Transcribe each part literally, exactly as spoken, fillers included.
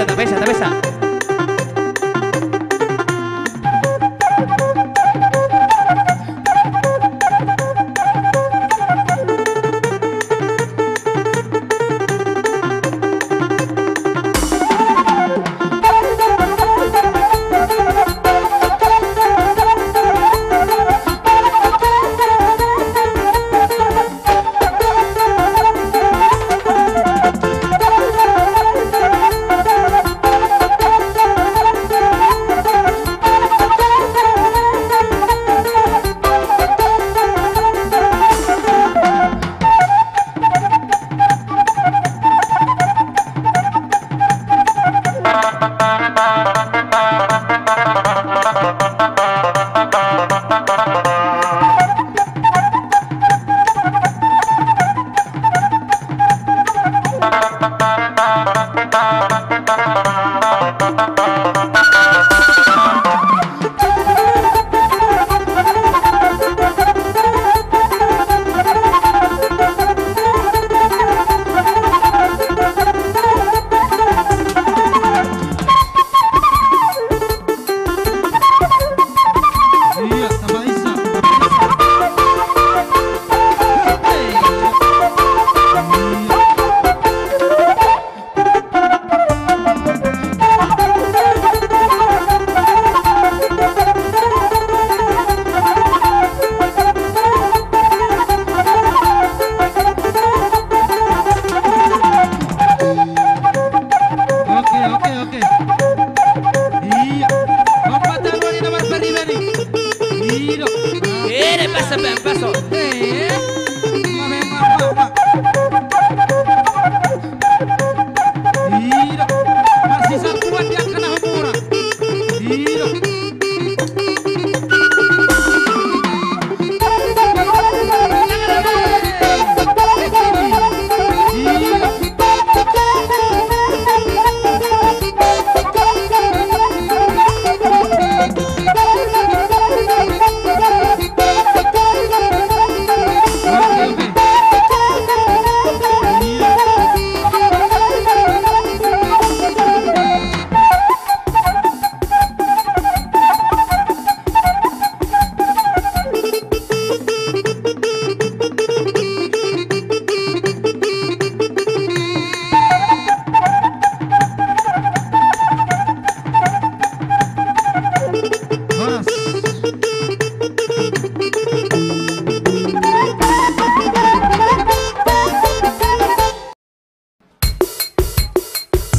Tabesa, tabesa. Oke, oke, oke. Iya. Opat anu ni nomor bari-bari. Iya. Ede pas sampai pas. Eh. Mama, mama, mama. Ida, marsisarpuan di angka na humura. Ida.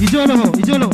Ijolo ho, ijolo.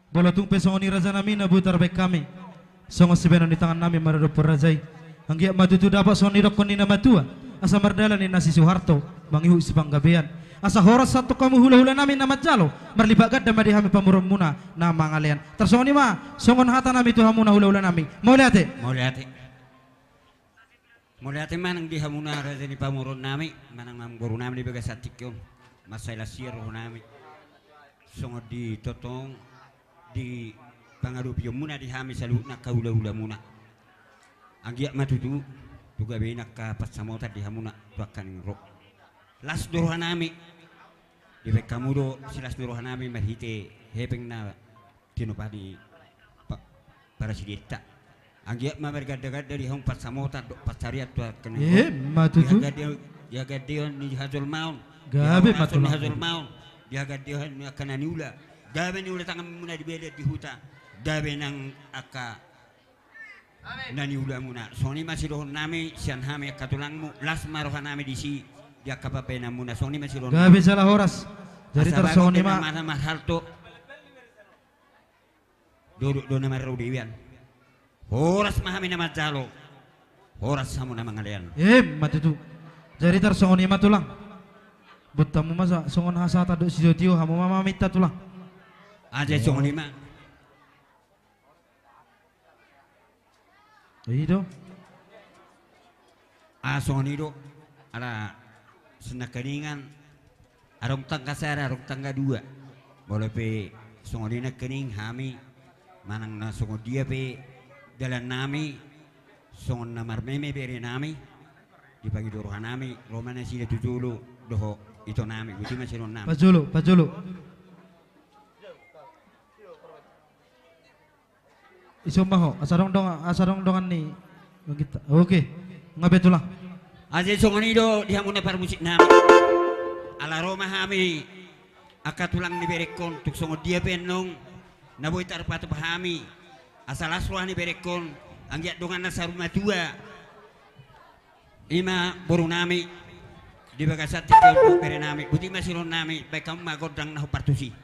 Molo tung pe songon i raja nami na boi tarbaen hami songon sibaenon ni tangan nami maradophon raja i. Anggiat ma tutu dapot songon nidokkon ni na matua, asa mardalan ninna si Suharto mangihut sipanggabean. Asa horas santabi hamu hulahula nami na manjalo, marlipat ganda ma di hami pamoruon muna na mangalean. Tarsongon i ma songon hata nami tu hamuna hulahula nami. Mauliate. Mauliate. Mauliate manang di hamuna raja ni pamoruon nami, manang amangboru nami di bagasan tingki on. Mansai las roha nami songon di tongtong di pangadopion muna di hami saluhutna angka hulahula muna. Anggiat ma tutu tu gabe i angka pansamotan di hamuna tu angka naeng ro. Las do roha nami. Dibaen hamu do silas ni roha nami marhite hepeng na tinopa ni pa-, parasidenta. Anggiat ma margandaganda di hamu pansamotan dohot pansarian tu angka naeng ro. Emma tutu. Di hagande-, di hagandeon ni hajolmaon. Gabe ma tulang. Di haorasonhon ni hajolmaon. Di hagandeon ni angka na niula. Gabe niula tanganmuna di bere di huta. Gabe nang angka na niulamuna. Songon i ma sidohonon nami sian hami angka tulangmu, las ma roha nami disi di angka pambahenan muna. Songon i ma sidohonon nami. Gabe jala horas. Jadi tarsongon i ma. Asa bagot do na marhalto, dodok do na marrobean. Horas ma hami na manjalo, horas hamu na mangalean. Emma tutu. Jadi tarsongon i ma tulang. Buat hamu ma sa-, songon hasahatan dohot sitiotio, hamu ma maminta tulang. Aja songon i ma. I do. Ah, songon i do. Ala sian nangkiningan, adong tangga sada, adong tangga dua. Molo pe songon i nangkining hami, manang na songon dia pe dalan nami, songon na marmeme bere nami, dipangido roha nami, ro ma nasida tu jolo dohot ito nami, boti ma sidohonon nami. Pajolo, pajolo. Ison ma ho, asa adong dongan, asa adong dongan ni bangkita. Oke, nga be tulang. Aja songon i do di hamuna parmusik nami. Ala ro ma hami angka tulang ni berengkon, tung songon dia pe annon na boi tarpatupa hami. Asa las roha ni berengkon, anggiat dongan na saur matua. I ma boru nami di bagasan tingki on dohot bere nami, boti ma sidohonon nami, baen hamu ma gondang na hombar tusi.